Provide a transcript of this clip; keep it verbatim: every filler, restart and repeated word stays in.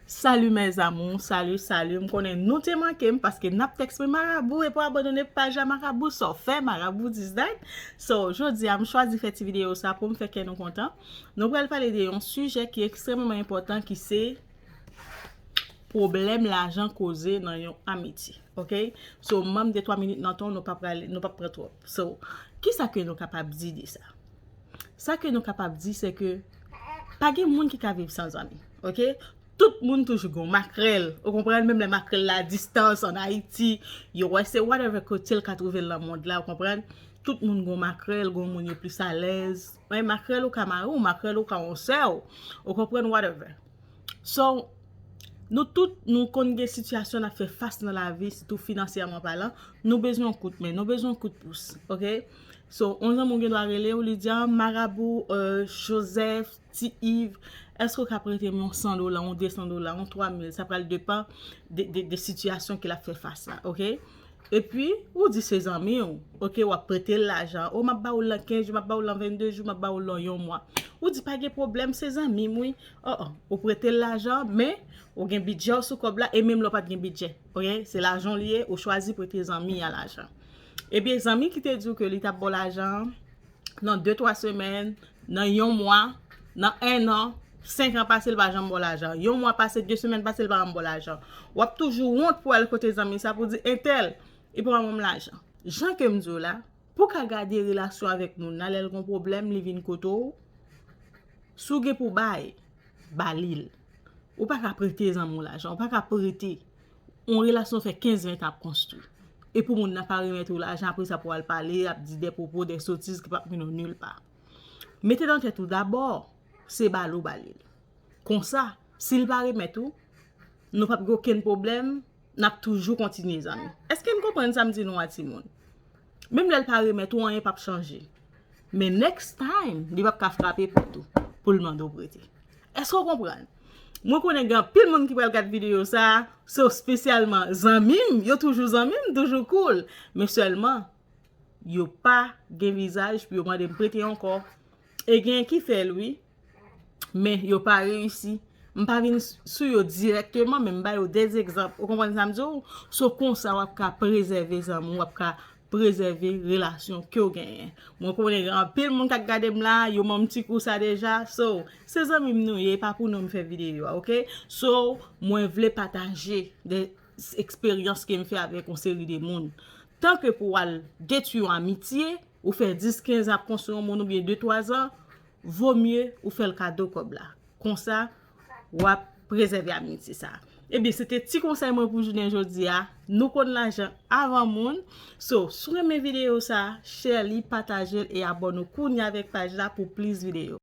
Salut mes amours, salut, salut. M konnen nou te manke m paske n ap tèks mwen Marabou epi w abandone paj la Marabou, sa w fè Marabou this that. So, jodi a m chwazi fè ti videyo sa pou m fè kè nou kontan. Nou pral pale de yon sijè ki ekstrèmeman enpòtan ki se pwoblèm lajan koze nan yon amitye, ok? So, m ban m de twa minit nan tan w, nou p ap pale, nou p ap pran twòp. So, kisa ke nou kapab di de sa? Sa ke nou kapab di se ke pa gen moun ki ka viv san zanmi, ok? Tout moun toujou gon makrèl, ou konprann, menm lè makrèl la distans an Ayiti, yo wè se whatever kote l ka twouve l nan mond la, ou konprann? Tout moun gon makrèl, gon moun yo plis alèz. Wi, makrèl ou ka mari w, makrèl ou ka yon sè w, ou konprann, whatever. So, nou tout, nou konn gen sitiyasyon n ap fè fas nan lavi, sitou finansyèman palan, nou bezwen yon kout men, nou bezwen yon kout pous, ok? So, yon zanmi w gen dwa rele w, li di, ah, Marabou, euh, Joseph, Ti Yves, èske w ka prete m yon san dola, yon de san dola, yon twa mil, sa pral depan de, de, de sitiyasyon ke l ap fè fas la, ok? Epi, ou di se zanmi w, ok, w ap prete l lajan, o, m ap ba ou l nan kenz jou, m ap ba ou l nan vennde jou, m ap ba ou l nan yon mwa. Ou di pa gen pwoblèm, se zanmi m wi. O, o, ou prete l lajan, men ou gen bidjè w sou kòb la, e menm lè w pa t gen bidjè, ok? Se lajan w li ye, ou chwazi prete zanmi a lajan. Ebyen, zanmi ki te di w ke li t ap ba w lajan an, nan de, twa semèn, nan yon mwa, nan en an, senk an pase, li pa janm ba w lajan. Yon mwa pase, de semèn pase, li pa janm ba w lajan. W ap toujou wont pou w al kote zanmi sa pou di, entèl, li pa ban m lajan. Jan ke m di w la, pou w ka gade relasyon avèk moun nan, lè l gon pwoblèm, li vin kote w, si w gen pou bay, ba li l. Ou pa ka prete zanmi w lajan, ou pa ka prete. Yon relasyon fè kenz, ven tan ap konstwi. E pou moun nan pa remèt ou lajan, apre sa pou w al pale, ap di de pwopo, de sotiz ki p ap mennen w nil pa. Mete nan tèt ou dabò, se ba l ou ba li l. Konsa, si l pa remèt ou, nou p ap gen okenn pwoblèm, n ap toujou kontinye zanmi. Èske n konprann sa m di nou a, timoun? Menm lè l pa remèt ou, anyen p ap chanje. Men next time, li p ap ka frape pòt ou pou l mande w prete. Èske w konprann? Mwen konnen gen anpil moun ki pral gad videyo sa, so espesyalman zanmi m, yo toujou zanmi m, toujou cool. Men sèlman, yo pa gen vizaj pou yo mande m prete ankò. E gen ki fè l wi, men yo pa reyisi. M pa vin s-, sou yo dirèkteman, men m ba yo de egzanp. Ou konprann sa m di w? So konsa w ap ka prezève zanmi w, w ap ka prezève relasyon ke w genyen. Mwen konnen gen anpil moun k ap gade m la, yo ban m ti kou sa deja. So, se zanmi m nou ye, e pa pou nou m fè videyo a, ok? So, mwen vle pataje de eksperyans ke m fè avèk yon seri de moun. Tan ke pou w al detwi yon amitye, ou fè dis, kenz an ap konstwi yon moun oubyen de, twa zan, vo mye ou fè l kado kòb la. Konsa, w ap prezève amitye sa. Ebyen, se te ti konsèy mwen pou jounen jodi a. Nou konn lajan avan moun. So, si w renmen videyo sa, share li, pataje l e abòne w kounye a avèk paj la pou plis videyo.